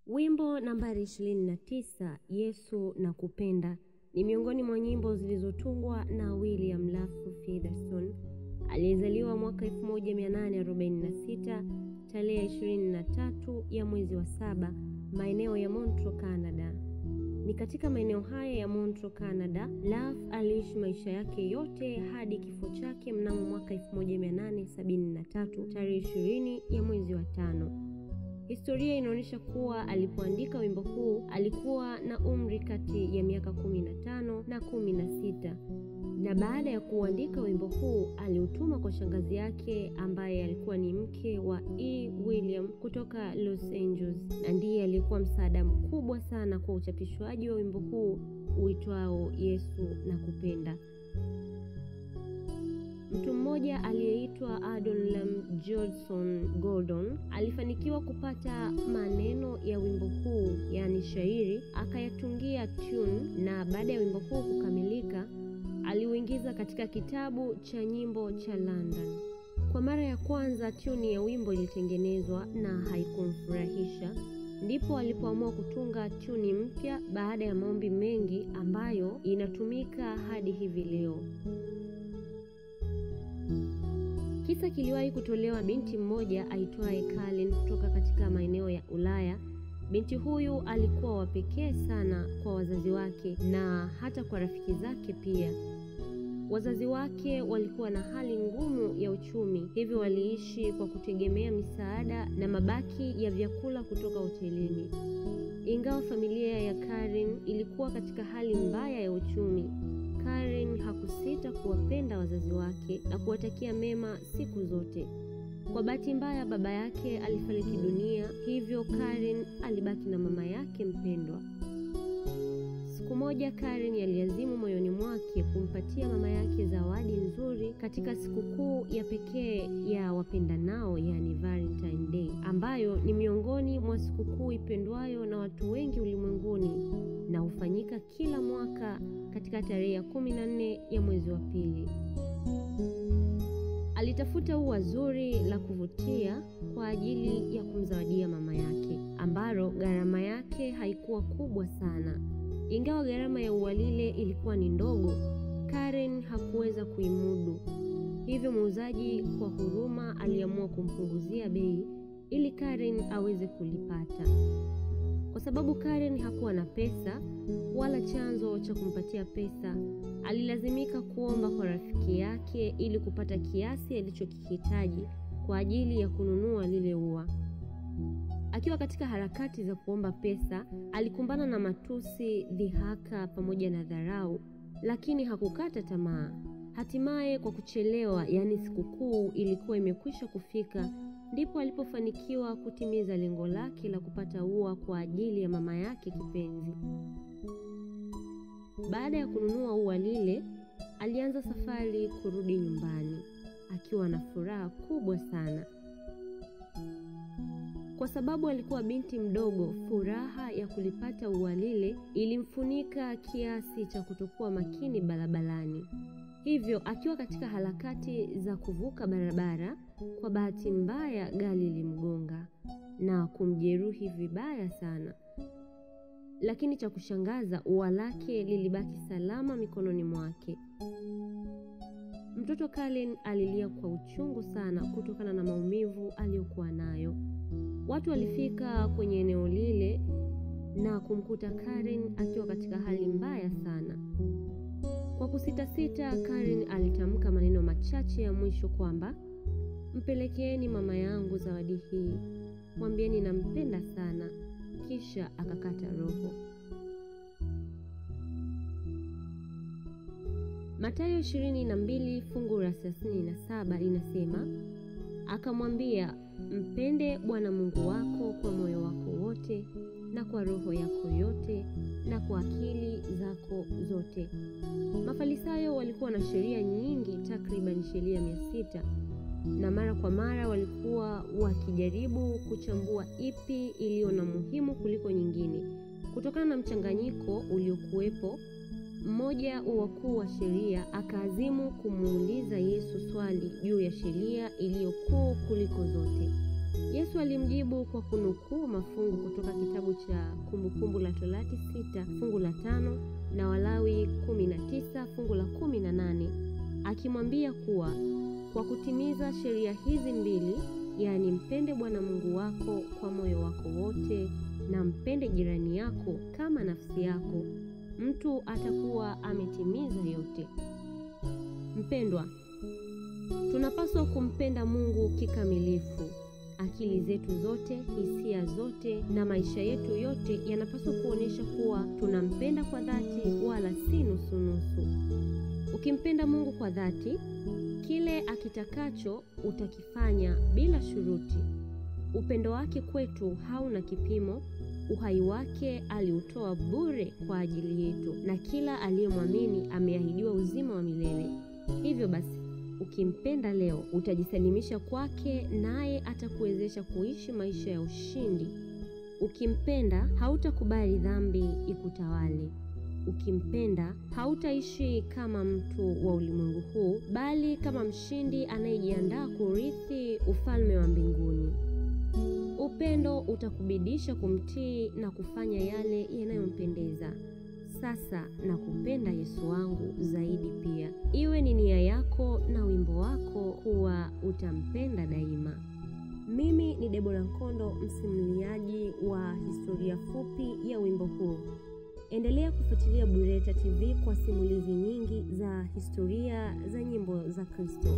Wimbo nambari 29, Yesu Nakupenda, ni miongoni mwa nyimbo zilizotungwa na William Lafu Featherstone aliyezaliwa mwaka 1846 tarehe 23 ya mwezi wa 7 maeneo ya Montreal, Canada. Ni katika maeneo haya ya Montreal, Canada, Laf aliishi maisha yake yote hadi kifo chake mnamo mwaka 1873 tarehe 20 ya mwezi wa 5. Historia inaonyesha kuwa alipoandika wimbo huu alikuwa na umri kati ya miaka 15 na 16. Na baada ya kuandika wimbo huu aliutuma kwa shangazi yake ambaye alikuwa ni mke wa E. William kutoka Los Angeles, na ndiye alikuwa msaada mkubwa sana kwa uchapishwaji wa wimbo huu uitwao Yesu Nakupenda. Mtu mmoja aliyeitwa Adoniram Judson Gordon alifanikiwa kupata maneno ya wimbo huu, yani shairi, akayatungia tune, na baada ya wimbo huu kukamilika aliuingiza katika kitabu cha nyimbo cha London. Kwa mara ya kwanza tune ya wimbo ilitengenezwa na haikumfurahisha, ndipo alipoamua kutunga tune mpya baada ya maombi mengi ambayo inatumika hadi hivi leo. Kisa kiliwahi kutolewa binti mmoja aitwaye Kalin kutoka katika maeneo ya Ulaya. Binti huyu alikuwa wa pekee sana kwa wazazi wake na hata kwa rafiki zake pia. Wazazi wake walikuwa na hali ngumu ya uchumi, hivyo waliishi kwa kutegemea misaada na mabaki ya vyakula kutoka hotelini. Ingawa familia ya Karen ilikuwa katika hali mbaya ya uchumi, Karen hakusita kuwapenda wazazi wake na kuwatakia mema siku zote. Kwa bahati mbaya baba yake alifariki dunia, hivyo Karen alibaki na mama yake mpendwa. Siku moja Karen aliazimu moyoni mwake kumpatia mama yake zawadi nzuri katika sikukuu ya pekee ya wapendanao, yani Valentine Day, ambayo ni miongoni mwa sikukuu ipendwayo na watu wengi ulimwenguni na hufanyika kila mwaka katika tarehe ya 14 ya mwezi wa pili. Alitafuta ua zuri la kuvutia kwa ajili ya kumzawadia mama yake, ambalo gharama yake haikuwa kubwa sana. Ingawa gharama ya ua lile ilikuwa ni ndogo, Karen hakuweza kuimudu. Hivyo muuzaji kwa huruma aliamua kumpunguzia bei ili Karen aweze kulipata. Kwa sababu Karen hakuwa na pesa wala chanzo cha kumpatia pesa, alilazimika kuomba kwa rafiki yake ili kupata kiasi alichokihitaji kwa ajili ya kununua lile ua. Akiwa katika harakati za kuomba pesa, alikumbana na matusi, dhihaka pamoja na dharau, lakini hakukata tamaa. Hatimaye kwa kuchelewa, yani sikukuu ilikuwa imekwisha kufika, ndipo alipofanikiwa kutimiza lengo lake la kupata ua kwa ajili ya mama yake kipenzi. Baada ya kununua ua lile, alianza safari kurudi nyumbani akiwa na furaha kubwa sana. Kwa sababu alikuwa binti mdogo, furaha ya kulipata ua lile ilimfunika kiasi cha kutokuwa makini barabarani. Hivyo akiwa katika harakati za kuvuka barabara, kwa bahati mbaya gari lilimgonga na kumjeruhi vibaya sana. Lakini cha kushangaza, ua lake lilibaki salama mikononi mwake. Mtoto Karen alilia kwa uchungu sana kutokana na maumivu aliyokuwa nayo. Watu walifika kwenye eneo lile na kumkuta Karen akiwa katika hali mbaya sana. Kwa kusitasita, Karen alitamka maneno machache ya mwisho kwamba, "Mpelekeeni mama yangu zawadi hii, mwambieni nampenda sana." Kisha akakata roho. Mathayo 22 fungu la 37 linasema, akamwambia, mpende Bwana Mungu wako kwa moyo wako wote na kwa roho yako yote na kwa akili zako zote. Mafarisayo walikuwa na sheria nyingi, takriban sheria 600, na mara kwa mara walikuwa wakijaribu kuchambua ipi iliyo na muhimu kuliko nyingine. Kutokana na mchanganyiko uliokuwepo, mmoja wa wakuu wa sheria akaazimu kumuuliza Yesu swali juu ya sheria iliyo kuu kuliko zote. Yesu alimjibu kwa kunukuu mafungu kutoka kitabu cha Kumbukumbu la Torati 6 fungu la 5 na Walawi 19 fungu la 18, akimwambia kuwa kwa kutimiza sheria hizi mbili, yaani mpende Bwana Mungu wako kwa moyo wako wote na mpende jirani yako kama nafsi yako, mtu atakuwa ametimiza yote. Mpendwa, tunapaswa kumpenda Mungu kikamilifu. Akili zetu zote, hisia zote na maisha yetu yote yanapaswa kuonyesha kuwa tunampenda kwa dhati, wala si nusu-nusu. Ukimpenda Mungu kwa dhati, kile akitakacho utakifanya bila shuruti. Upendo wake kwetu hauna kipimo. Uhai wake aliutoa bure kwa ajili yetu, na kila aliyemwamini ameahidiwa uzima wa milele. Hivyo basi, ukimpenda leo, utajisalimisha kwake, naye atakuwezesha kuishi maisha ya ushindi. Ukimpenda, hautakubali dhambi ikutawale. Ukimpenda, hautaishi kama mtu wa ulimwengu huu, bali kama mshindi anayejiandaa kurithi ufalme wa mbinguni. Upendo utakubidisha kumtii na kufanya yale yanayompendeza. Sasa nakupenda Yesu wangu zaidi pia. Iwe ni nia yako na wimbo wako kuwa utampenda daima. Mimi ni Debora Nkondo, msimuliaji wa historia fupi ya wimbo huu. Endelea kufuatilia Bureta TV kwa simulizi nyingi za historia za nyimbo za Kristo.